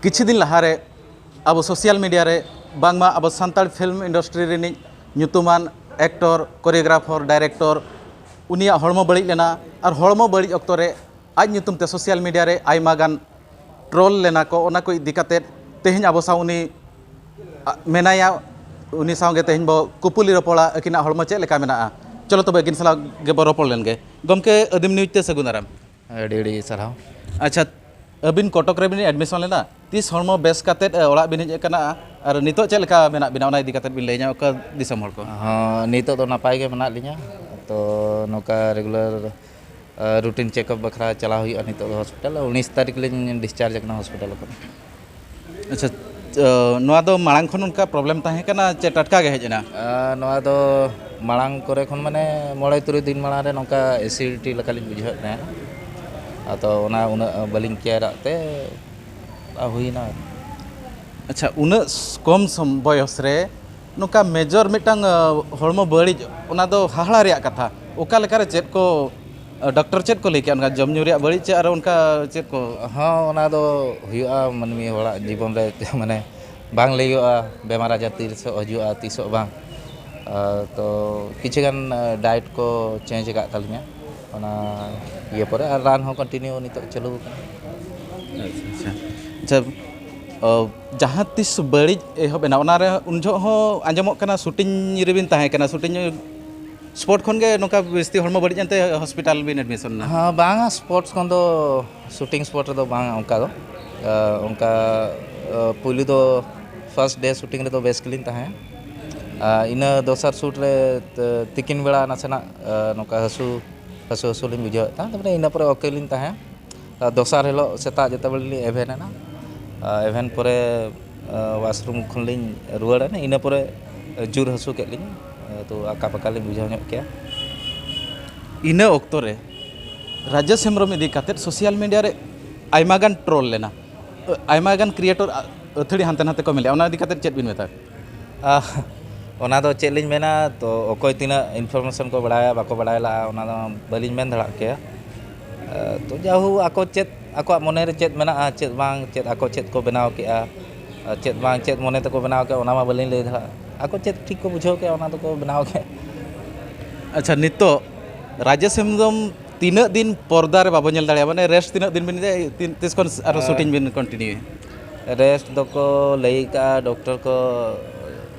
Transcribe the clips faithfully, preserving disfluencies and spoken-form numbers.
ᱠᱤᱪᱷᱩ ᱫᱤᱱ ᱞᱟᱦᱟᱨᱮ ᱟᱵᱚ ᱥᱳᱥᱟᱞ ᱢᱤᱰᱤᱭᱟ ᱨᱮ ᱵᱟᱝᱢᱟ ᱟᱵᱚ ᱥᱟᱱᱛᱟᱲ ᱯᱷᱤᱞᱢ ᱤᱱᱰᱟᱥᱴᱨᱤ ᱨᱤᱱᱤᱡ ᱧᱩᱛᱩᱢᱟᱱ ᱮᱠᱴᱚᱨ, ᱠᱳᱨᱤᱭᱳᱜᱨᱟᱯᱷᱟᱨ, ᱰᱟᱭᱨᱮᱠᱴᱚᱨ, ᱩᱱᱤᱭᱟᱜ ᱦᱚᱲᱢᱚ ᱵᱟᱹᱲᱤᱡ ᱞᱮᱱᱟ᱾ ᱟᱨ ᱦᱚᱲᱢᱚ ᱵᱟᱹᱲᱤᱡ ᱚᱠᱛᱚ ᱨᱮ ᱟᱡ ᱧᱩᱛᱩᱢ ᱛᱮ ᱥᱳᱥᱟᱞ ᱢᱤᱰᱤᱭᱟ ᱨᱮ ᱟᱭᱢᱟ ᱜᱟᱱ ᱴᱨᱳᱞ ᱞᱮᱱᱟ ᱠᱚ᱾ ᱚᱱᱟ ᱠᱚ ᱤᱫᱤ ᱠᱟᱛᱮᱫ ᱛᱮᱦᱮᱧ ᱟᱵᱚ ᱥᱟᱶ ᱩᱱᱤ, ᱟ, ᱢᱮᱱᱟᱭᱟ᱾ ᱩᱱᱤ ᱥᱟᱶ ᱜᱮ ᱛᱮᱦᱮᱧ ᱵᱚ ᱠᱩᱯᱩᱞᱤ ᱨᱚᱯᱚᱲᱟ, ᱟᱹᱠᱤᱱᱟᱜ ᱦᱚᱲᱢᱚ ᱪᱮᱫ ᱞᱮᱠᱟ ᱢᱮᱱᱟᱜᱼᱟ᱾ ᱪᱚᱞᱚ ᱛᱚᱵᱮ ᱟᱹᱠᱤᱱ ᱥᱟᱞᱟᱜ ᱜᱮ ᱵᱚ ᱨᱚᱯᱚᱲ ᱞᱮᱱ ᱜᱮ᱾ ᱜᱚᱢᱠᱮ, ᱟᱹᱫᱤᱢ ᱱᱤᱭᱩᱡᱽ ᱛᱮ ᱥᱟᱹᱜᱩᱱ ᱫᱟᱨᱟᱢ᱾ ᱟᱹᱰᱤ ᱟᱹᱰᱤ ᱥᱟᱨᱦᱟᱣ᱾ ᱟᱪᱪᱷᱟ, ᱟᱹᱵᱤᱱ ᱠᱚᱴᱚᱠ ᱨᱮᱵᱤᱱ ᱮᱰᱢᱤᱥᱚᱱ ᱞᱮᱱᱟ, ᱛᱤᱥ ᱦᱚᱲᱢᱚ ᱵᱮᱥ ᱠᱟᱛᱮᱫ, ᱮ, ᱚᱲᱟᱜ ᱵᱤᱱ ᱦᱮᱡ ᱟᱠᱟᱱᱟ? ᱟᱨ ᱱᱤᱛᱚᱜ ᱪᱮᱫ ᱞᱮᱠᱟ ᱢᱮᱱᱟᱜ ᱵᱤᱱᱟ, ᱚᱱᱟ ᱤᱫᱤ ᱠᱟᱛᱮᱫ ᱵᱤᱱ ᱞᱟᱹᱭ ᱧᱚᱜ ᱚᱠᱟ ᱫᱤᱥᱚᱢ ᱦᱚᱲ ᱠᱚ? ᱦᱚᱸ, ᱱᱤᱛᱚᱜ ᱫᱚ ᱱᱟᱯᱟᱭ ᱜᱮ ᱢᱮᱱᱟᱜ ᱞᱤᱧᱟ᱾ ᱛᱚ, ᱱᱚᱝᱠᱟ ᱨᱮᱜᱩᱞᱟᱨ, ᱟ, ᱨᱩᱴᱤᱱ ᱪᱮᱠᱟᱯ ᱵᱟᱠᱷᱨᱟ ᱪᱟᱞᱟᱣ ᱦᱩᱭᱩᱜᱼᱟ ᱱᱤᱛᱚᱜ ᱫᱚ ᱦᱚᱥᱯᱤᱴᱟᱞ᱾ ᱩᱱᱤᱥ ᱛᱟᱹᱨᱤᱠᱷ ᱞᱤᱧ ᱰᱤᱥᱪᱟᱨᱡᱽ ᱟᱠᱟᱱᱟ ᱦᱚᱥᱯᱤᱴᱟᱞ ᱠᱷᱚᱱ᱾ ᱟᱪᱪᱷᱟ, ᱟ, ᱱᱚᱣᱟ ᱫᱚ ᱢᱟᱲᱟᱝ ᱠᱷᱚᱱ ᱚᱱᱠᱟ ᱯᱨᱚᱵᱞᱮᱢ ᱛᱟᱦᱮᱸ ᱠᱟᱱᱟ ᱪᱮ ᱴᱟᱴᱠᱟ ᱜᱮ ᱦᱮᱡ ᱮᱱᱟ? ᱟ, ᱱᱚᱣᱟ ᱫᱚ ᱢᱟᱲᱟᱝ ᱠᱚᱨᱮ ᱠᱷᱚᱱ, ᱢᱟᱱᱮ, ᱢᱚᱬᱮ ᱛᱩᱨᱩᱭ ᱫᱤᱱ ᱢᱟᱲᱟᱝ ᱨᱮ ᱱᱚᱝᱠᱟ ᱮᱥᱤᱰᱤᱴᱤ ᱞᱮᱠᱟᱞᱤᱧ ᱵᱩᱡᱷᱟᱹᱣᱮᱫ ᱛᱟᱦᱮᱸᱫ᱾ ᱟᱫᱚ ᱚᱱᱟ ᱩᱱᱟᱹᱜ ᱵᱟᱹᱞᱤᱧ ᱠᱮᱭᱟᱨᱟᱜ ᱛᱮ ᱦᱩᱭᱱᱟ᱾ ᱟᱪᱪᱷᱟ, ᱩᱱᱟᱹᱜ ᱠᱚᱢ ᱥᱚᱢ-, ᱵᱚᱭᱚᱥ ᱨᱮ ᱱᱚᱝᱠᱟ ᱢᱮᱡᱚᱨ ᱢᱤᱫᱴᱟᱝ, ᱟ, ᱦᱚᱲᱢᱚ ᱵᱟᱹᱲᱤᱡ, ᱚᱱᱟ ᱫᱚ ᱦᱟᱦᱟᱲᱟ ᱨᱮᱭᱟᱜ ᱠᱟᱛᱷᱟ᱾ ᱚᱠᱟ ᱞᱮᱠᱟᱨᱮ ᱪᱮᱫ ᱠᱚ, ᱟ, ᱰᱚᱠᱴᱚᱨ ᱪᱮᱫ ᱠᱚ ᱞᱟᱹᱭ ᱠᱮᱜᱼᱟ? ᱚᱱᱠᱟ ᱡᱚᱢ ᱧᱩ ᱨᱮᱭᱟᱜ ᱵᱟᱹᱲᱤᱡ ᱪᱮ ᱟᱨᱚ ᱚᱱᱠᱟ ᱪᱮᱫ ᱠᱚ? ᱦᱚᱸ, ᱚᱱᱟ ᱫᱚ ᱦᱩᱭᱩᱜᱼᱟ ᱢᱟᱹᱱᱢᱤ ᱦᱚᱲᱟᱜ ᱡᱤᱵᱚᱱ ᱨᱮ, ᱢᱟᱱᱮ, ᱵᱟᱝ ᱞᱟᱹᱭᱚᱜᱼᱟ ᱵᱮᱢᱟᱨ ᱟᱡᱟᱨ ᱛᱤᱥᱚᱜ ᱦᱤᱡᱩᱜᱼᱟ, ᱛᱤᱥᱚᱜ ᱵᱟᱝ᱾ ᱟ, ᱛᱚ, ᱠᱤᱪᱷᱩ ᱜᱟᱱ, ᱟ, ᱰᱟᱭᱮᱴ ᱠᱚ ᱪᱮᱧᱡᱽ ᱟᱠᱟᱫ ᱛᱟᱹᱞᱤᱧᱟ ᱚᱱᱟ ᱤᱭᱟᱹ ᱯᱚᱨᱮ, ᱟᱨ ᱨᱟᱱ ᱦᱚᱸ ᱠᱚᱱᱴᱤᱱᱤᱭᱩ ᱱᱤᱛᱚᱜ ᱪᱟᱹᱞᱩ ᱟᱠᱟᱱᱟ᱾ ᱟᱪᱪᱷᱟ, ᱟᱪᱪᱷᱟ᱾ ᱟᱪᱪᱷᱟ, ᱚ, ᱡᱟᱦᱟᱸ ᱛᱤᱥ ᱵᱟᱹᱲᱤᱡ ᱮᱦᱚᱵ ᱮᱱᱟ, ᱚᱱᱟᱨᱮ ᱩᱱ ᱡᱚᱦᱚᱜ ᱦᱚᱸ ᱟᱸᱡᱚᱢᱚᱜ ᱠᱟᱱᱟ ᱥᱩᱴᱤᱝ ᱨᱮᱵᱤᱱ ᱛᱟᱦᱮᱸ ᱠᱟᱱᱟ, ᱥᱩᱴᱤᱝ ᱥᱯᱚᱴ ᱠᱷᱚᱱ ᱜᱮ ᱱᱚᱝᱠᱟ ᱵᱮᱥᱛᱤ ᱦᱚᱲᱢᱚ ᱵᱟᱹᱲᱤᱡ ᱮᱱᱛᱮ ᱦᱚᱥᱯᱤᱴᱟᱞ ᱵᱤᱱ ᱮᱰᱢᱤᱥᱚᱱ ᱮᱱᱟ? ᱦᱮᱸ, ᱵᱟᱝᱟ, ᱥᱯᱚᱴ ᱠᱷᱚᱱ ᱫᱚ, ᱥᱩᱴᱤᱝ ᱥᱯᱚᱴ ᱨᱮᱫᱚ ᱵᱟᱝᱟ ᱚᱱᱠᱟ ᱫᱚ᱾ ᱟ, ᱚᱱᱠᱟ, ᱟ, ᱯᱩᱭᱞᱩ ᱫᱚ ᱯᱷᱟᱥᱴ ᱰᱮ ᱥᱩᱴᱤᱝ ᱨᱮᱫᱚ ᱵᱮᱥ ᱜᱮᱞᱤᱧ ᱛᱟᱦᱮᱸ᱾ ᱟ, ᱤᱱᱟᱹ ᱫᱚᱥᱟᱨ ᱥᱩᱴ ᱨᱮ ᱛ-, ᱛᱤᱠᱤᱱ ᱵᱮᱲᱟ ᱱᱟᱥᱮᱱᱟᱜ, ᱟ, ᱱᱚᱝᱠᱟ ᱦᱟᱹᱥᱩ, ᱦᱟᱹᱥᱩ ᱦᱟᱹᱥᱩ ᱞᱤᱧ ᱵᱩᱡᱷᱟᱹᱣᱮᱫ ᱛᱟᱦᱮᱸᱫ, ᱛᱟᱨᱯᱚᱨᱮ ᱤᱱᱟᱹ ᱯᱚᱨᱮ ᱳᱠᱮ ᱞᱤᱧ ᱛᱟᱦᱮᱸ᱾ ᱟᱨ ᱫᱚᱥᱟᱨ ᱦᱤᱞᱳᱜ ᱥᱮᱛᱟᱜ ᱡᱮᱛᱮ ᱵᱮᱲᱟ ᱞᱤᱧ ᱮᱵᱷᱮᱱ ᱮᱱᱟ, ᱟᱨ ᱮᱵᱷᱮᱱ ᱯᱚᱨᱮ, ᱟᱨ ᱣᱟᱥᱨᱩᱢ ᱠᱷᱚᱱ ᱞᱤᱧ ᱨᱩᱣᱟᱹᱲ ᱮᱱᱟ, ᱤᱱᱟᱹ ᱯᱚᱨᱮ ᱡᱳᱨ ᱦᱟᱹᱥᱩ ᱠᱮᱫ ᱞᱤᱧᱟ, ᱛᱚ ᱟᱠᱟ ᱯᱟᱠᱟ ᱞᱤᱧ ᱵᱩᱡᱷᱟᱹᱣ ᱧᱚᱜ ᱠᱮᱜᱼᱟ᱾ ᱤᱱᱟᱹ ᱚᱠᱛᱚ ᱨᱮ ᱨᱟᱡᱮᱥ ᱦᱮᱢᱵᱨᱚᱢ ᱤᱫᱤ ᱠᱟᱛᱮᱫ ᱥᱳᱥᱟᱞ ᱢᱤᱰᱤᱭᱟ ᱨᱮ ᱟᱭᱢᱟ ᱜᱟᱱ ᱴᱨᱳᱞ ᱞᱮᱱᱟ, ᱟᱭᱢᱟ ᱜᱟᱱ ᱠᱨᱤᱭᱮᱴᱚᱨ ᱟᱹᱛᱷᱟᱹᱲᱤ ᱦᱟᱱᱛᱮ ᱱᱟᱛᱮ ᱠᱚ ᱢᱮᱱ ᱞᱮᱜᱼᱟ, ᱚᱱᱟ ᱤᱫᱤ ᱠᱟᱛᱮᱫ ᱪᱮᱫ ᱵᱤᱱ ᱢᱮᱛᱟ? ᱟᱦ, ᱚᱱᱟ ᱫᱚ ᱪᱮᱫ ᱞᱤᱧ ᱢᱮᱱᱟ, ᱛᱚ ᱚᱠᱚᱭ ᱛᱤᱱᱟᱹᱜ ᱤᱱᱯᱷᱚᱨᱢᱮᱥᱚᱱ ᱠᱚ ᱵᱟᱲᱟᱭᱟ ᱵᱟᱠᱚ ᱵᱟᱲᱟᱭ ᱞᱟᱜᱼᱟ, ᱚᱱᱟ ᱫᱚ ᱵᱟᱹᱞᱤᱧ ᱢᱮᱱ ᱫᱟᱲᱮᱭᱟᱜ ᱠᱮᱭᱟ᱾ ᱛᱚ ᱡᱟᱦᱳ, ᱟᱠᱚ ᱪᱮᱫ, ᱟᱠᱚᱣᱟᱜ ᱢᱚᱱᱮ ᱨᱮ ᱪᱮᱫ ᱢᱮᱱᱟᱜᱼᱟ, ᱪᱮᱫ ᱵᱟᱝ, ᱪᱮᱫ ᱟᱠᱚ ᱪᱮᱫ ᱠᱚ ᱵᱮᱱᱟᱣ ᱠᱮᱜᱼᱟ, ᱟᱨ ᱪᱮᱫ ᱵᱟᱝ, ᱪᱮᱫ ᱢᱚᱱᱮ ᱛᱮᱠᱚ ᱵᱮᱱᱟᱣ ᱠᱮᱜᱼᱟ, ᱚᱱᱟ ᱢᱟ ᱵᱟᱹᱞᱤᱧ ᱞᱟᱹᱭ ᱫᱟᱲᱮᱭᱟᱜᱼᱟ᱾ ᱟᱠᱚ ᱪᱮᱫ ᱴᱷᱤᱠ ᱠᱚ ᱵᱩᱡᱷᱟᱹᱣ ᱠᱮᱜᱼᱟ, ᱚᱱᱟ ᱫᱚᱠᱚ ᱵᱮᱱᱟᱣ ᱠᱮᱜᱼᱟ᱾ ᱟᱪᱪᱷᱟ, ᱱᱤᱛᱚᱜ ᱨᱟᱡᱮᱥ ᱦᱮᱢᱵᱨᱚᱢ ᱛᱤᱱᱟᱹᱜ ᱫᱤᱱ ᱯᱚᱨᱫᱟ ᱨᱮ ᱵᱟᱵᱚ ᱧᱮᱞ ᱫᱟᱲᱮᱭᱟᱜᱼᱟ? ᱢᱟᱱᱮ, ᱨᱮᱥᱴ ᱛᱤᱱᱟᱹᱜ ᱫᱤᱱ ᱵᱤᱱ ᱤᱫᱤᱭᱟ? ᱛᱤᱱ, ᱛᱤᱥ ᱠᱷᱚᱱ ᱟᱨᱚ ᱟᱨ ᱥᱩᱴᱤᱝ ᱵᱤᱱ ᱠᱚᱱᱴᱤᱱᱤᱭᱩᱭᱟ? ᱨᱮᱥᱴ ᱫᱚᱠᱚ ᱞᱟᱹᱭ ᱠᱟᱜᱼᱟ ᱰᱚᱠᱴᱚᱨ ᱠᱚ,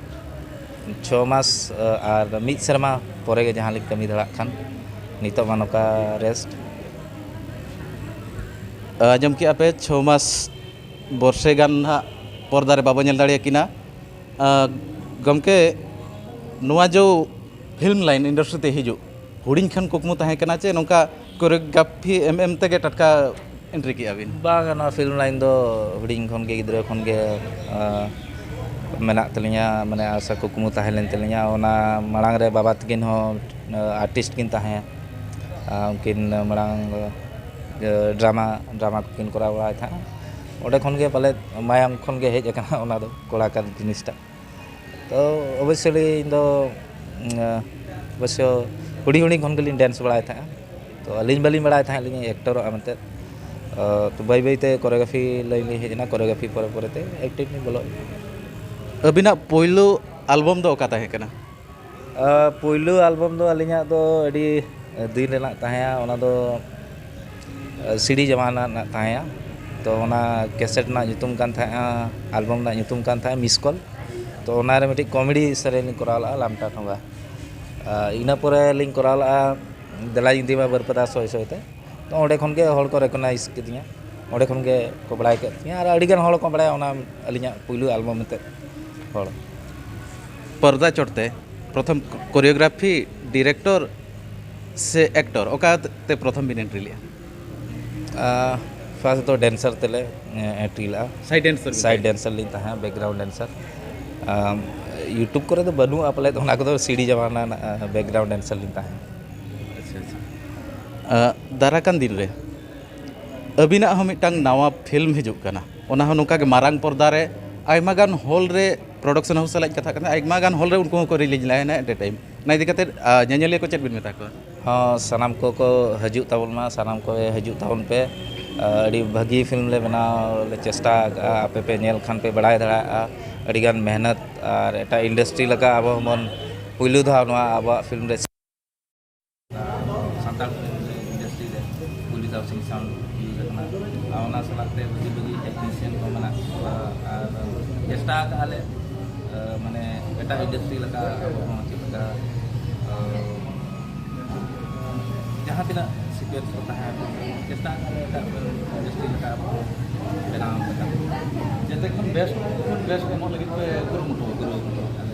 ᱪᱷᱚ ᱢᱟᱥ, ᱟᱨ ᱢᱤᱫ ᱥᱮᱨᱢᱟ ᱯᱚᱨᱮ ᱜᱮ ᱡᱟᱦᱟᱸ ᱞᱤᱧ ᱠᱟᱹᱢᱤ ᱫᱟᱲᱮᱭᱟᱜ ᱠᱷᱟᱱ᱾ ᱱᱤᱛᱚᱜ ᱢᱟ ᱱᱚᱝᱠᱟ ᱨᱮᱥᱴ᱾ ᱟᱸᱡᱚᱢ ᱠᱮᱜᱼᱟ ᱯᱮ, ᱪᱷᱚ ᱢᱟᱥ, ᱵᱚᱨᱥᱮ ᱜᱟᱱ ᱦᱟᱸᱜ ᱯᱚᱨᱫᱟ ᱨᱮ ᱵᱟᱵᱚ ᱧᱮᱞ ᱫᱟᱲᱮᱭᱟᱠᱤᱱᱟ᱾ ᱟᱸ, ᱜᱚᱢᱠᱮ, ᱱᱚᱣᱟ ᱡᱮ ᱯᱷᱤᱞᱢ ᱞᱟᱭᱤᱱ ᱤᱱᱰᱟᱥᱴᱨᱤ ᱛᱮ ᱦᱤᱡᱩᱜ, ᱦᱩᱰᱤᱧ ᱠᱷᱚᱱ ᱠᱩᱠᱢᱩ ᱛᱟᱦᱮᱸ ᱠᱟᱱᱟ ᱪᱮ ᱱᱚᱝᱠᱟ ᱠᱳᱨᱤᱭᱳᱜᱨᱟᱯᱷᱤ ᱮᱢ ᱮᱢ ᱛᱮᱜᱮ ᱴᱟᱴᱠᱟ ᱮᱱᱴᱨᱤ ᱠᱮᱜᱼᱟ ᱵᱤᱱ? ᱵᱟᱝ, ᱱᱚᱣᱟ ᱯᱷᱤᱞᱢ ᱞᱟᱭᱤᱱ ᱫᱚ ᱦᱩᱰᱤᱧ ᱠᱷᱚᱱ ᱜᱮ, ᱜᱤᱫᱽᱨᱟᱹ ᱠᱷᱚᱱ ᱜᱮ, ᱟᱸ, ᱢᱮᱱᱟᱜ ᱛᱟᱹᱞᱤᱧᱟ, ᱢᱟᱱᱮ, ᱟᱥᱟ ᱠᱩᱠᱢᱩ ᱛᱟᱦᱮᱸ ᱞᱮᱱ ᱛᱟᱹᱞᱤᱧᱟ᱾ ᱚᱱᱟ ᱢᱟᱲᱟᱝ ᱨᱮ ᱵᱟᱵᱟ ᱛᱟᱹᱠᱤᱱ ᱦᱚᱸ, ᱟᱸ, ᱟᱨᱴᱤᱥᱴ ᱠᱤᱱ ᱛᱟᱦᱮᱸ, ᱟᱸ, ᱩᱱᱠᱤᱱ ᱢᱟᱲᱟᱝ, ᱟᱸ, ᱰᱨᱟᱢᱟ, ᱰᱨᱟᱢᱟ ᱠᱚᱠᱤᱱ ᱠᱚᱨᱟᱣ ᱵᱟᱲᱟᱭ ᱛᱟᱦᱮᱸᱫ᱾ ᱚᱸᱰᱮ ᱠᱷᱚᱱ ᱜᱮ ᱯᱟᱞᱮᱫ ᱢᱟᱭᱟᱢ ᱠᱷᱚᱱ ᱜᱮ ᱦᱮᱡ ᱟᱠᱟᱱᱟ ᱚᱱᱟ ᱫᱚ, ᱠᱚᱞᱟᱠᱟᱨ ᱡᱤᱱᱤᱥᱴᱟᱜ᱾ ᱛᱚ ᱚᱵᱚᱥᱥᱳᱭ ᱤᱧ ᱫᱚ, ᱩᱸ, ᱚᱵᱚᱥᱥᱳᱭ ᱦᱩᱰᱤᱧ ᱦᱩᱰᱤᱧ ᱠᱷᱚᱱ ᱜᱮᱞᱤᱧ ᱰᱮᱱᱥ ᱵᱟᱲᱟᱭ ᱛᱟᱦᱮᱸᱜᱼᱟ᱾ ᱛᱚ ᱟᱹᱞᱤᱧ ᱵᱟᱹᱞᱤᱧ ᱵᱟᱲᱟᱭ ᱛᱟᱦᱮᱸᱫ ᱞᱤᱧ ᱮᱠᱴᱚᱨᱚᱜᱼᱟ ᱢᱮᱱᱛᱮ᱾ ᱛᱚ ᱵᱟᱹᱭ ᱵᱟᱹᱭ ᱛᱮ ᱠᱳᱨᱤᱭᱳᱜᱨᱟᱯᱷᱤ ᱞᱟᱭᱤᱱ ᱞᱤᱧ ᱦᱮᱡ ᱮᱱᱟ, ᱠᱳᱨᱤᱭᱳᱜᱨᱟᱯᱷᱤ ᱯᱚᱨᱮ ᱯᱚᱨᱮ ᱛᱮ ᱮᱠᱴᱤᱝ ᱞᱤᱧ ᱵᱚᱞᱚᱜ᱾ ᱟᱹᱵᱤᱱᱟᱜ ᱯᱳᱭᱞᱳ ᱟᱞᱵᱟᱢ ᱫᱚ ᱚᱠᱟ ᱛᱟᱦᱮᱸ ᱠᱟᱱᱟ? ᱟᱨ ᱯᱩᱭᱞᱩ ᱟᱞᱵᱟᱢ ᱫᱚ ᱟᱹᱞᱤᱧᱟᱜ ᱫᱚ ᱟᱹᱰᱤ ᱫᱤᱱ ᱨᱮᱱᱟᱜ ᱛᱟᱦᱮᱸᱜᱼᱟ, ᱚᱱᱟ ᱫᱚ, ᱟᱨ, ᱥᱤᱰᱤ ᱡᱟᱢᱟᱱᱟ ᱨᱮᱱᱟᱜ ᱛᱟᱦᱮᱸᱜᱼᱟ᱾ ᱛᱚ, ᱚᱱᱟ ᱠᱮᱥᱮᱴ ᱨᱮᱱᱟᱜ ᱧᱩᱛᱩᱢ ᱠᱟᱱ ᱛᱟᱦᱮᱸᱜᱼᱟ, ᱟᱞᱵᱟᱢ ᱨᱮᱱᱟᱜ ᱧᱩᱛᱩᱢ ᱠᱟᱱ ᱛᱟᱦᱮᱸᱜᱼᱟ ᱢᱤᱥ ᱠᱚᱞ᱾ ᱛᱚ, ᱚᱱᱟ ᱨᱮ ᱢᱤᱫᱴᱤᱡ ᱠᱚᱢᱮᱰᱤ ᱥᱮᱨᱮᱧ ᱞᱤᱧ ᱠᱚᱨᱟᱣ ᱞᱮᱜᱼᱟ, ᱞᱟᱢᱴᱟ ᱴᱷᱚᱸᱜᱟ᱾ ᱟᱨ ᱤᱱᱟᱹ ᱯᱚᱨᱮ ᱞᱤᱧ ᱠᱚᱨᱟᱣ ᱞᱮᱜᱼᱟ ᱫᱮᱞᱟᱧ ᱤᱫᱤ ᱢᱟ ᱵᱟᱹᱨᱯᱟᱫᱟ ᱥᱚᱭ ᱥᱚᱭ ᱛᱮ᱾ ᱛᱚ, ᱚᱸᱰᱮ ᱠᱷᱚᱱ ᱜᱮ ᱦᱚᱲ ᱠᱚ ᱨᱮᱠᱚᱜᱱᱟᱭᱤᱡᱽ ᱠᱤᱫᱤᱧᱟ, ᱚᱸᱰᱮ ᱠᱷᱚᱱ ᱜᱮ ᱠᱚ ᱵᱟᱲᱟᱭ ᱠᱮᱫ ᱛᱤᱧᱟ, ᱟᱨ ᱟᱹᱰᱤ ᱜᱟᱱ ᱦᱚᱲ ᱠᱚ ᱵᱟᱲᱟᱭᱟ ᱚᱱᱟ ᱟᱹᱞᱤᱧᱟᱜ ᱯᱩᱭᱞᱩ ᱟᱞᱵᱟᱢ ᱮᱱᱛᱮᱫ ᱦᱚᱲ᱾ ᱯᱚᱨᱫᱟ ᱪᱚᱴ ᱛᱮ ᱯᱨᱚᱛᱷᱚᱢ ᱠᱳᱨᱤᱭᱳᱜᱨᱟᱯᱷᱤ, ᱰᱤᱨᱮᱠᱴᱚᱨ ᱥᱮ ᱮᱠᱴᱚᱨ, ᱚᱠᱟ ᱛᱮ ᱯᱨᱚᱛᱷᱚᱢ ᱵᱤᱱ ᱮᱱᱴᱨᱤ ᱞᱮᱜᱼᱟ? ᱟᱨ ᱯᱷᱟᱥᱴ ᱫᱚ ᱰᱮᱱᱥᱟᱨ ᱛᱮᱞᱮ, ᱮ, ᱮᱱᱴᱨᱤ ᱞᱮᱜᱼᱟ᱾ ᱥᱟᱭᱤᱰ ᱰᱮᱱᱥᱟᱨ ᱵᱤᱱ ᱥᱟᱭᱤᱰ ᱛᱟᱦᱮᱸ? ᱰᱮᱱᱥᱟᱨ ᱞᱤᱧ ᱛᱟᱦᱮᱸ, ᱵᱮᱠᱜᱨᱟᱣᱩᱱᱰ ᱰᱮᱱᱥᱟᱨ᱾ ᱟᱢ, YouTube ᱠᱚᱨᱮ ᱫᱚ ᱵᱟᱹᱱᱩᱜᱼᱟ ᱯᱟᱞᱮᱫ, ᱚᱱᱟ ᱠᱚᱫᱚ ᱥᱤᱰᱤ ᱡᱟᱢᱟᱱᱟ ᱨᱮᱱᱟᱜ, ᱟ, ᱵᱮᱠᱜᱨᱟᱣᱩᱱᱰ ᱰᱮᱱᱥᱟᱨ ᱞᱤᱧ ᱛᱟᱦᱮᱸ᱾ ᱟᱪᱪᱷᱟ, ᱟᱪᱪᱷᱟ᱾ ᱟ, ᱫᱟᱨᱟ ᱠᱟᱱ ᱫᱤᱱ ᱨᱮ ᱟᱹᱵᱤᱱᱟᱜ ᱦᱚᱸ ᱢᱤᱫᱴᱟᱝ ᱱᱟᱣᱟ ᱯᱷᱤᱞᱢ ᱦᱤᱡᱩᱜ ᱠᱟᱱᱟ, ᱚᱱᱟ ᱦᱚᱸ ᱱᱚᱝᱠᱟ ᱜᱮ ᱢᱟᱨᱟᱝ ᱯᱚᱨᱫᱟ ᱨᱮ ᱟᱭᱢᱟ ᱜᱟᱱ ᱦᱚᱞ ᱨᱮ, ᱯᱨᱚᱰᱟᱠᱥᱚᱱ ᱦᱟᱣᱩᱥ ᱥᱟᱞᱟᱜ ᱤᱧ ᱠᱟᱛᱷᱟᱜ ᱠᱟᱱᱟ, ᱟᱭᱢᱟ ᱜᱟᱱ ᱦᱚᱞ ᱨᱮ ᱩᱱᱠᱩ ᱦᱚᱸᱠᱚ ᱨᱤᱞᱤᱡᱽ ᱞᱟᱭᱟ ᱮᱴ ᱮ ᱴᱟᱭᱤᱢ᱾ ᱚᱱᱟ ᱤᱫᱤ ᱠᱟᱛᱮᱫ, ᱟ, ᱧᱮᱧᱮᱞᱤᱭᱟᱹ ᱠᱚ ᱪᱮᱫ ᱵᱤᱱ ᱢᱮᱛᱟ ᱠᱚᱣᱟ? ᱦᱚᱸ, ᱥᱟᱱᱟᱢ ᱠᱚᱠᱚ ᱦᱤᱡᱩᱜ ᱛᱟᱵᱚᱱ ᱢᱟ, ᱥᱟᱱᱟᱢ ᱠᱚ ᱦᱤᱡᱩᱜ ᱛᱟᱵᱚᱱ ᱯᱮ᱾ ᱟᱹᱰᱤ ᱵᱷᱟᱹᱜᱤ ᱯᱷᱤᱞᱢ ᱞᱮ ᱵᱮᱱᱟᱣ ᱞᱮ ᱪᱮᱥᱴᱟ ᱟᱠᱟᱫᱼᱟ᱾ ᱟᱯᱮ ᱯᱮ ᱧᱮᱞ ᱠᱷᱟᱱ ᱯᱮ ᱵᱟᱲᱟᱭ ᱫᱟᱲᱮᱭᱟᱜᱼᱟ᱾ ᱟᱹᱰᱤᱜᱟᱱ ᱢᱮᱦᱱᱚᱛ ᱟᱨ ᱮᱴᱟᱜ ᱤᱱᱰᱟᱥᱴᱨᱤ ᱞᱮᱠᱟ ᱟᱵᱚ ᱦᱚᱸᱵᱚᱱ ᱯᱩᱭᱞᱩ ᱫᱷᱟᱣ ᱱᱚᱣᱟ ᱟᱵᱚᱣᱟᱜ ᱯᱷᱤᱞᱢ ᱨᱮ ᱥᱟᱱᱛᱟᱲ ᱯᱷᱤᱞᱢ ᱤᱱᱰᱟᱥᱴᱨᱤ ᱨᱮ ᱯᱩᱭᱞᱩ ᱫᱷᱟᱣ ᱥᱤᱝ ᱥᱟᱣᱩᱱᱰ ᱤᱭᱩᱡᱽ ᱟᱠᱟᱱᱟ᱾ ᱟᱨ ᱚᱱᱟ ᱥᱟᱞᱟᱜ ᱛᱮ ᱵᱷᱟᱹᱜᱤ ᱵᱷᱟᱹᱜᱤ ᱴᱮᱠᱱᱤᱥᱤᱭᱟᱱ ᱠᱚ ᱢᱮᱱᱟᱜ ᱠᱚᱣᱟ᱾ ᱟᱨ ᱪᱮᱥᱴᱟ ᱟᱠᱟᱫᱼᱟ ᱞᱮ, ᱟᱸ, ᱢᱟᱱᱮ ᱮᱴᱟᱜ ᱤᱱᱰᱟᱥᱴᱨᱤ ᱞᱮᱠᱟ ᱟᱵᱚ ᱦᱚᱸ ᱪᱮᱫ ᱞᱮᱠᱟ, ᱟᱸ, ᱡᱟᱦᱟᱸ ᱛᱤᱱᱟᱹᱜ ᱥᱤᱠᱩᱭᱮᱱᱥ ᱠᱚ ᱛᱟᱦᱮᱸ, ᱪᱮᱥᱴᱟ ᱟᱠᱟᱫᱼᱟ ᱞᱮ ᱮᱴᱟᱜ ᱤᱱᱰᱟᱥᱴᱨᱤ ᱞᱮᱠᱟ ᱟᱵᱚ ᱦᱚᱸ ᱵᱮᱱᱟᱣ ᱞᱮᱠᱟ᱾ ᱡᱟᱛᱮ ᱠᱷᱚᱱ ᱵᱮᱥ ᱠᱷᱚᱱ ᱵᱮᱥ ᱮᱢᱚᱜ ᱞᱟᱹᱜᱤᱫ ᱯᱮ ᱠᱩᱨᱩᱢᱩᱴᱩ ᱠᱩᱨᱩᱢᱩᱴᱩ ᱟᱞᱮ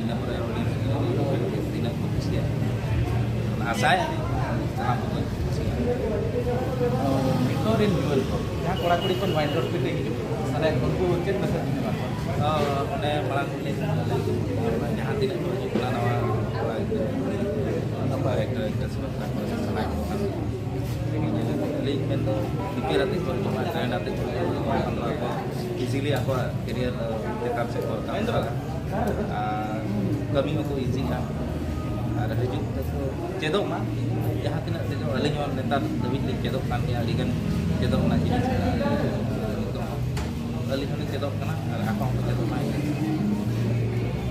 ᱤᱱᱟᱹ ᱯᱚᱨᱮ ᱚᱰᱤᱭᱮᱱᱥ ᱛᱤᱱᱟᱹᱜ ᱠᱚ ᱠᱩᱥᱤᱭᱟᱜᱼᱟ, ᱚᱱᱟ ᱟᱥᱟᱭ ᱥᱟᱱᱟᱢ ᱠᱚᱠᱚ ᱠᱩᱥᱤᱭᱟᱜᱼᱟ᱾ ᱱᱤᱛᱚᱜ ᱨᱮᱱ ᱡᱩᱣᱟᱹᱱ ᱠᱚ, ᱡᱟᱦᱟᱸ ᱠᱚᱲᱟ ᱠᱩᱲᱤ ᱠᱚ ᱱᱚᱣᱟ ᱤᱱᱰᱟᱥᱴᱨᱤ ᱨᱮ ᱦᱤᱡᱩᱜ ᱠᱟᱱᱟ, ᱩᱱᱠᱩ ᱪᱮᱫ ᱢᱮᱥᱮᱡᱽ ᱵᱤᱱ ᱮᱢᱟ ᱠᱚᱣᱟ? ᱛᱚ ᱚᱱᱮ ᱢᱟᱲᱟᱝ ᱞᱤᱧ ᱞᱟᱹᱭ ᱠᱮᱫ, ᱡᱟᱦᱟᱸ ᱛᱤᱱᱟᱹᱜ ᱠᱚ ᱦᱤᱡᱩᱜ ᱠᱟᱱᱟ ᱱᱚᱣᱟ ᱠᱚᱲᱟ ᱜᱤᱫᱽᱨᱟᱹ, ᱱᱟᱯᱟᱭ ᱮᱠᱴᱟᱨ ᱮᱠᱴᱨᱮᱥ ᱠᱚ ᱥᱟᱱᱟᱭᱮᱫ ᱠᱚ ᱠᱷᱟᱱ, ᱟᱹᱞᱤᱧ ᱢᱮᱱᱫᱚ ᱯᱨᱤᱯᱮᱭᱟᱨ ᱟᱛᱮᱫ ᱠᱚ ᱦᱤᱡᱩᱜᱼᱟ, ᱴᱨᱮᱱᱰ ᱟᱛᱮᱫ ᱠᱚ ᱦᱤᱡᱩᱜᱼᱟ, ᱮᱱᱠᱷᱟᱱ ᱫᱚ ᱟᱠᱚ ᱤᱡᱤᱞᱤ ᱟᱠᱚᱣᱟᱜ ᱠᱮᱨᱤᱭᱟᱨ ᱪᱮᱛᱟᱱ ᱥᱮᱫ ᱠᱚ ᱨᱟᱠᱟᱵ ᱫᱟᱲᱮᱭᱟᱜᱼᱟ᱾ ᱟᱨ ᱠᱟᱹᱢᱤ ᱦᱚᱸᱠᱚ ᱤᱡᱤᱜᱼᱟ᱾ ᱟᱨ ᱦᱤᱡᱩᱜ ᱛᱮᱠᱚ ᱪᱮᱫᱚᱜ ᱢᱟ, ᱡᱟᱦᱟᱸ ᱛᱤᱱᱟᱹᱜ ᱪᱮᱫᱚᱜ, ᱟᱹᱞᱤᱧ ᱦᱚᱸ ᱱᱮᱛᱟᱨ ᱫᱷᱟᱹᱵᱤᱡ ᱞᱤᱧ ᱪᱮᱫᱚᱜ ᱠᱟᱱ ᱜᱮᱭᱟ, ᱟᱹᱰᱤᱜᱟᱱ ᱪᱮᱫᱚᱜ ᱨᱮᱱᱟᱜ ᱡᱤᱱᱤᱥ ᱢᱮᱱᱟᱜᱼᱟ᱾ ᱱᱤᱛᱚᱜ ᱦᱚᱸ ᱟᱹᱞᱤᱧ ᱦᱚᱸᱞᱤᱧ ᱪᱮᱫᱚᱜ ᱠᱟᱱᱟ ᱟᱨ ᱟᱠᱚ ᱦᱚᱸᱠᱚ ᱪᱮᱫᱚᱜ ᱢᱟ᱾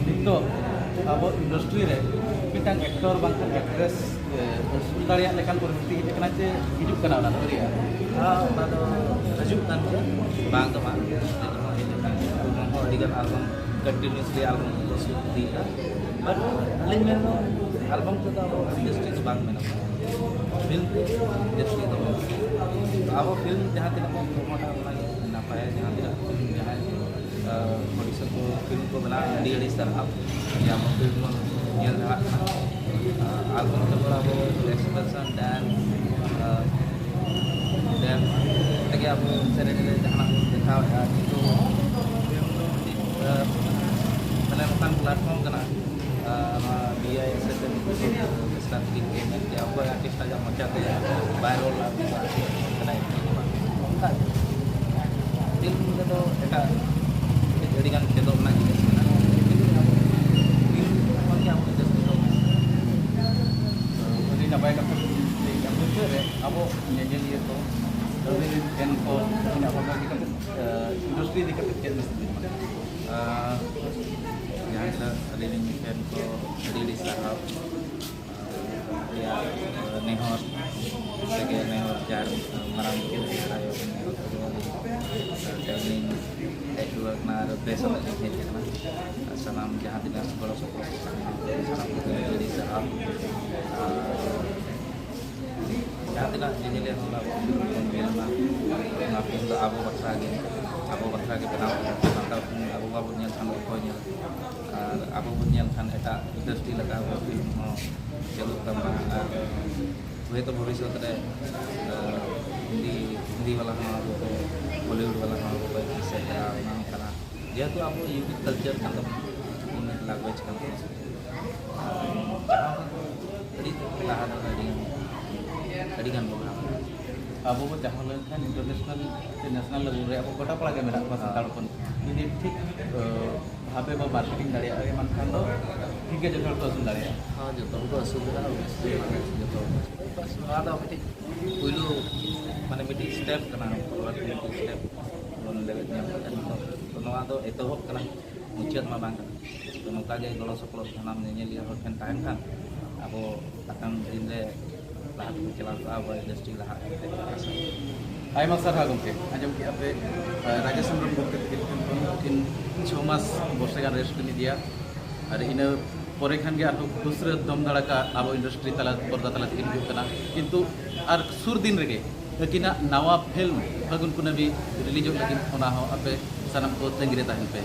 ᱱᱤᱛᱚᱜ ᱟᱵᱚ ᱤᱱᱰᱟᱥᱴᱨᱤ ᱨᱮ ᱢᱤᱫᱴᱟᱝ ᱮᱠᱴᱚᱨ ᱵᱟᱝᱠᱷᱟᱱ ᱮᱠᱴᱨᱮᱥ ᱟᱹᱥᱩᱞ ᱫᱟᱲᱮᱭᱟᱜ ᱞᱮᱠᱟᱱ ᱯᱚᱨᱤᱥᱛᱷᱤᱛᱤ ᱦᱮᱡ ᱟᱠᱟᱱᱟ ᱪᱮ ᱦᱤᱡᱩᱜ ᱠᱟᱱᱟ ᱚᱱᱟ ᱫᱚ ᱟᱹᱣᱨᱤᱭᱟᱜᱼᱟ? ᱦᱮᱸ, ᱚᱱᱟ ᱫᱚ ᱦᱤᱡᱩᱜ ᱠᱟᱱ ᱜᱮᱭᱟ, ᱵᱟᱝ ᱫᱚ ᱵᱟᱝ, ᱱᱤᱛᱚᱜ ᱦᱚᱸ ᱦᱮᱡ ᱟᱠᱟᱱ ᱜᱮᱭᱟ᱾ ᱩᱱᱠᱩ ᱦᱚᱸ ᱟᱹᱰᱤᱜᱟᱱ ᱟᱞᱵᱟᱢ ᱠᱚᱱᱴᱤᱱᱤᱭᱩᱥᱞᱤ ᱟᱞᱵᱟᱢ ᱠᱚ ᱥᱩᱴ ᱤᱫᱤᱭᱮᱫᱟ᱾ ᱵᱟᱴ ᱟᱹᱞᱤᱧ ᱢᱮᱱᱫᱚ ᱟᱞᱵᱟᱢ ᱛᱮᱫᱚ ᱟᱵᱚ ᱤᱱᱰᱟᱥᱴᱨᱤ ᱫᱚ ᱵᱟᱝ ᱢᱮᱱᱟᱜᱼᱟ, ᱯᱷᱤᱞᱢ ᱛᱮ ᱤᱱᱰᱟᱥᱴᱨᱤ ᱫᱚ ᱢᱮᱱᱟᱜᱼᱟ᱾ ᱛᱚ ᱟᱵᱚ ᱯᱷᱤᱞᱢ ᱡᱟᱦᱟᱸ ᱛᱤᱱᱟᱹᱜ ᱵᱚᱱ ᱯᱨᱚᱢᱳᱴᱟ ᱚᱱᱟᱜᱮ ᱱᱟᱯᱟᱭᱟ, ᱡᱟᱦᱟᱸ ᱛᱤᱱᱟᱹᱜ ᱯᱷᱤᱞᱢ ᱡᱟᱦᱟᱸᱭ ᱯᱨᱚᱰᱭᱩᱥᱟᱨ ᱠᱚ ᱯᱷᱤᱞᱢ ᱠᱚ ᱵᱮᱱᱟᱣ, ᱟᱹᱰᱤ ᱟᱹᱰᱤ ᱥᱟᱨᱦᱟᱣ ᱡᱮ ᱟᱵᱚ ᱯᱷᱤᱞᱢ ᱵᱚᱱ ᱧᱮᱞ ᱫᱟᱲᱮᱭᱟᱜ ᱠᱟᱱᱟ᱾ ᱟᱨ ᱵᱚᱱ ᱧᱮᱞ ᱵᱟᱲᱟ ᱟᱵᱚ ᱮᱠᱥᱯᱨᱮᱥᱚᱱ, ᱰᱮᱱᱥ, ᱰᱮᱱᱥ ᱛᱮᱜᱮ ᱟᱵᱚ ᱥᱮᱨᱮᱧ ᱨᱮ ᱡᱟᱦᱟᱱᱟᱜ ᱵᱚᱱ ᱫᱮᱠᱷᱟᱣᱮᱫᱼᱟ, ᱠᱤᱱᱛᱩ ᱯᱷᱤᱞᱢ ᱫᱚ ᱢᱤᱫᱴᱤᱡ, ᱢᱟᱱᱮ ᱱᱚᱝᱠᱟᱱ ᱯᱞᱟᱴᱯᱷᱚᱨᱢ ᱠᱟᱱᱟ, ᱱᱚᱣᱟ B I S F M ᱢᱮᱱᱛᱮ ᱚᱠᱚᱭ ᱟᱨᱴᱤᱥᱴ ᱟᱡᱟᱜ ᱢᱚᱪᱟ ᱛᱮ ᱵᱟᱭ ᱨᱚᱲ ᱞᱟᱹᱠᱛᱤ ᱠᱟᱱᱟ, ᱮᱠᱴᱤᱝ ᱫᱚ ᱵᱟᱝ᱾ ᱚᱱᱠᱟ ᱜᱮ ᱯᱷᱤᱞᱢ ᱨᱮᱫᱚ ᱮᱴᱟᱜ ᱟᱹᱰᱤ ᱜᱟᱱ ᱪᱮᱫᱚᱜ ᱨᱮᱱᱟᱜ ᱡᱤᱱᱤᱥ ᱢᱮᱱᱟᱜᱼᱟ᱾ ᱯᱷᱤᱞᱢ ᱠᱷᱚᱱ ᱜᱮ ᱟᱵᱚ ᱡᱟᱹᱥᱛᱤ ᱫᱚ ᱤᱱᱰᱟᱥᱴᱨᱤ ᱤᱫᱤ ᱠᱟᱛᱮ ᱪᱮᱫ ᱢᱮᱥᱮᱡᱽ ᱵᱤᱱ ᱮᱢᱟ? ᱟᱨ ᱡᱟᱦᱟᱸ ᱦᱤᱞᱳᱜ ᱟᱹᱞᱤᱧ ᱞᱤᱧ ᱢᱤᱫᱴᱮᱱ ᱠᱚ ᱟᱹᱰᱤ ᱟᱹᱰᱤ ᱥᱟᱨᱦᱟᱣ᱾ ᱟᱯᱮᱭᱟᱜ ᱱᱮᱦᱚᱨ ᱛᱮᱜᱮ, ᱱᱮᱦᱚᱨ ᱡᱟᱦᱮᱨ ᱢᱟᱨᱟᱝ ᱵᱩᱨᱩ ᱡᱟᱦᱮᱨ ᱟᱭᱳ ᱱᱮᱦᱚᱨ ᱛᱮᱜᱮ ᱟᱹᱞᱤᱧ ᱛᱮᱦᱮᱧ ᱞᱤᱧ ᱦᱮᱡ ᱨᱩᱣᱟᱹᱲ ᱠᱟᱱᱟ ᱟᱨ ᱵᱮᱥ ᱚᱲᱟᱜ ᱞᱤᱧ ᱦᱮᱡ ᱟᱠᱟᱱᱟ᱾ ᱟᱨ ᱥᱟᱱᱟᱢ ᱡᱟᱦᱟᱸ ᱛᱤᱱᱟᱹᱜ ᱜᱚᱲᱚ ᱥᱚᱯᱚᱦᱚᱫ ᱠᱚ ᱛᱟᱦᱮᱸ ᱠᱟᱱᱟ, ᱥᱟᱱᱟᱢ ᱠᱚᱜᱮ ᱟᱹᱰᱤ ᱥᱟᱨᱦᱟᱣ᱾ ᱟᱨ ᱡᱟᱦᱟᱸ ᱛᱤᱱᱟᱹᱜ ᱧᱮᱧᱮᱞᱤᱭᱟᱹ ᱦᱚᱲ ᱟᱵᱚ ᱵᱚᱱ ᱧᱮᱞ ᱢᱟ, ᱚᱱᱟ ᱯᱷᱤᱞᱢ ᱫᱚ ᱟᱵᱚ ᱵᱟᱠᱷᱨᱟ ᱜᱮ, ᱟᱵᱚ ᱵᱟᱠᱷᱨᱟ ᱜᱮ ᱵᱮᱱᱟᱣ ᱠᱟᱱᱟ᱾ ᱥᱟᱱᱛᱟᱲ ᱯᱷᱤᱞᱢ ᱟᱵᱚ ᱵᱟᱵᱚᱱ ᱧᱮᱞ ᱠᱷᱟᱱ ᱫᱚ ᱚᱠᱚᱭ ᱧᱮᱞᱟ? ᱟᱨ ᱟᱵᱚ ᱵᱚᱱ ᱧᱮᱞ ᱠᱷᱟᱱ ᱮᱴᱟᱜ ᱤᱱᱰᱟᱥᱴᱨᱤ ᱞᱮᱠᱟ ᱟᱵᱚ ᱯᱷᱤᱞᱢ ᱦᱚᱸ ᱪᱟᱹᱞᱩᱜ ᱛᱟᱵᱚᱱᱟ᱾ ᱟᱨ ᱦᱚᱭᱛᱳ ᱵᱷᱚᱵᱤᱥᱥᱚᱛ ᱨᱮ, ᱟᱨ ᱦᱤᱱᱫᱤ, ᱦᱤᱱᱫᱤ ᱵᱟᱞᱟ ᱦᱚᱸ ᱟᱵᱚ ᱠᱚ, ᱵᱚᱞᱤᱣᱩᱰ ᱵᱟᱞᱟ ᱦᱚᱸ ᱟᱵᱚ ᱠᱚ ᱮᱠᱥᱮᱯᱴ ᱫᱟᱲᱮᱭᱟᱜᱼᱟ, ᱚᱱᱟ ᱦᱚᱸ ᱠᱟᱱᱟ᱾ ᱡᱮᱦᱮᱛᱩ ᱟᱵᱚ ᱤᱭᱩᱱᱤᱠ ᱠᱟᱞᱪᱟᱨ ᱠᱟᱱ ᱛᱟᱵᱚᱱᱟ, ᱤᱭᱩᱱᱤᱠ ᱞᱮᱝᱜᱩᱭᱮᱡᱽ ᱠᱟᱱ ᱛᱟᱵᱚᱱᱟ᱾ ᱟᱨ ᱡᱟᱦᱟᱸ ᱫᱚ ᱟᱹᱰᱤ ᱞᱟᱦᱟ ᱫᱚ ᱟᱹᱰᱤ, ᱟᱹᱰᱤ ᱜᱟᱱ ᱵᱚᱱ ᱞᱟᱦᱟ ᱟᱠᱟᱱᱟ᱾ ᱟᱵᱚ ᱵᱚ ᱪᱟᱦᱟᱣ ᱞᱮᱱᱠᱷᱟᱱ ᱤᱱᱴᱟᱨᱱᱮᱥᱱᱟᱞ ᱥᱮ ᱱᱮᱥᱱᱟᱞ ᱞᱮᱵᱮᱞ ᱨᱮ ᱟᱵᱚ ᱜᱚᱴᱟ ᱯᱟᱲᱟ ᱜᱮ ᱢᱮᱱᱟᱜ ᱠᱚᱣᱟ ᱥᱟᱱᱛᱟᱲ ᱦᱚᱯᱚᱱ᱾ ᱡᱩᱫᱤ ᱴᱷᱤᱠ, ᱟᱹ, ᱵᱷᱟᱵᱮ ᱵᱚ ᱢᱟᱨᱠᱮᱴᱤᱝ ᱫᱟᱲᱮᱭᱟᱜᱼᱟ, ᱢᱮᱱᱠᱷᱟᱱ ᱫᱚ ᱴᱷᱤᱠ ᱜᱮ ᱡᱚᱛᱚ ᱦᱚᱲ ᱠᱚ ᱟᱹᱥᱩᱞ ᱫᱟᱲᱮᱭᱟᱜᱼᱟ, ᱚᱵᱚᱥᱥᱳᱭ, ᱢᱟᱱᱮ ᱡᱚᱛᱚ ᱦᱚᱲ ᱠᱚ ᱟᱹᱥᱩᱞ ᱫᱟᱲᱮᱭᱟᱜᱼᱟ᱾ ᱵᱟᱥ, ᱱᱚᱣᱟ ᱫᱚ ᱢᱤᱫᱴᱤᱡ ᱯᱩᱭᱞᱩ, ᱢᱟᱱᱮ ᱢᱤᱫᱴᱤᱡ ᱥᱴᱮᱯ ᱠᱟᱱᱟ, ᱯᱷᱚᱨᱣᱟᱨᱰ ᱢᱤᱫᱴᱤᱡ ᱥᱴᱮᱯ ᱵᱚᱱ ᱞᱮᱵᱮᱫ ᱧᱟᱢ ᱠᱟᱫᱟ ᱱᱤᱛᱚᱜ᱾ ᱛᱚ ᱱᱚᱣᱟ ᱫᱚ ᱮᱛᱚᱦᱚᱵ ᱠᱟᱱᱟ, ᱢᱩᱪᱟᱹᱫ ᱢᱟ ᱵᱟᱝ ᱠᱟᱱᱟ᱾ ᱛᱚ ᱱᱚᱝᱠᱟ ᱜᱮ ᱜᱚᱲᱚ ᱥᱚᱯᱚᱦᱚᱫ ᱥᱟᱱᱟᱢ ᱧᱮᱧᱮᱞᱤᱭᱟᱹ ᱦᱚᱲ ᱴᱷᱮᱱ ᱛᱟᱦᱮᱱ ᱠᱷᱟᱱ ᱟᱵᱚ ᱟᱜᱟᱢ ᱫᱤᱱ ᱨᱮ ᱞᱟᱦᱟ ᱛᱮᱵᱚᱱ ᱪᱟᱞᱟᱣ ᱠᱚᱜᱼᱟ, ᱟᱵᱚᱣᱟᱜ ᱤᱱᱰᱟᱥᱴᱨᱤ ᱞᱟᱦᱟ ᱤᱫᱤ ᱛᱮ ᱟᱥᱟ᱾ ᱟᱭᱢᱟ ᱥᱟᱨᱦᱟᱣ ᱜᱚᱢᱠᱮ, ᱟᱸᱡᱚᱢ ᱠᱮᱜᱼᱟ ᱯᱮ, ᱟᱨ ᱨᱟᱡᱮᱥ ᱦᱮᱢᱵᱨᱚᱢ ᱜᱚᱢᱠᱮ ᱛᱟᱹᱠᱤᱱ ᱴᱷᱮᱱ ᱠᱷᱚᱱ ᱠᱤᱱ ᱪᱷᱚ ᱢᱟᱥ ᱵᱚᱨᱥᱟ ᱜᱟᱱ ᱨᱮᱥᱴ ᱠᱤᱱ ᱤᱫᱤᱭᱟ, ᱟᱨ ᱤᱱᱟᱹ ᱯᱚᱨᱮ ᱠᱷᱟᱱ ᱜᱮ ᱟᱨᱦᱚᱸ ᱫᱩᱥᱨᱟᱹ ᱫᱚᱢ ᱫᱟᱲᱟᱠᱟ ᱟᱵᱚ ᱤᱱᱰᱟᱥᱴᱨᱤ ᱛᱟᱞᱟ ᱯᱚᱨᱫᱟ ᱛᱟᱞᱟ ᱛᱮᱠᱤᱱ ᱦᱤᱡᱩᱜ ᱠᱟᱱᱟ᱾ ᱠᱤᱱᱛᱩ ᱟᱨ ᱥᱩᱨ ᱫᱤᱱ ᱨᱮᱜᱮ ᱟᱹᱠᱤᱱᱟᱜ ᱱᱟᱣᱟ ᱯᱷᱤᱞᱢ ᱯᱷᱟᱹᱜᱩᱱ ᱠᱩᱱᱟᱹᱢᱤ ᱨᱤᱞᱤᱡᱚᱜ ᱞᱟᱹᱜᱤᱫ, ᱚᱱᱟ ᱦᱚᱸ ᱟᱯᱮ ᱥᱟᱱᱟᱢ ᱠᱚ ᱛᱟᱺᱜᱤ ᱨᱮ ᱛᱟᱦᱮᱱ ᱯᱮ᱾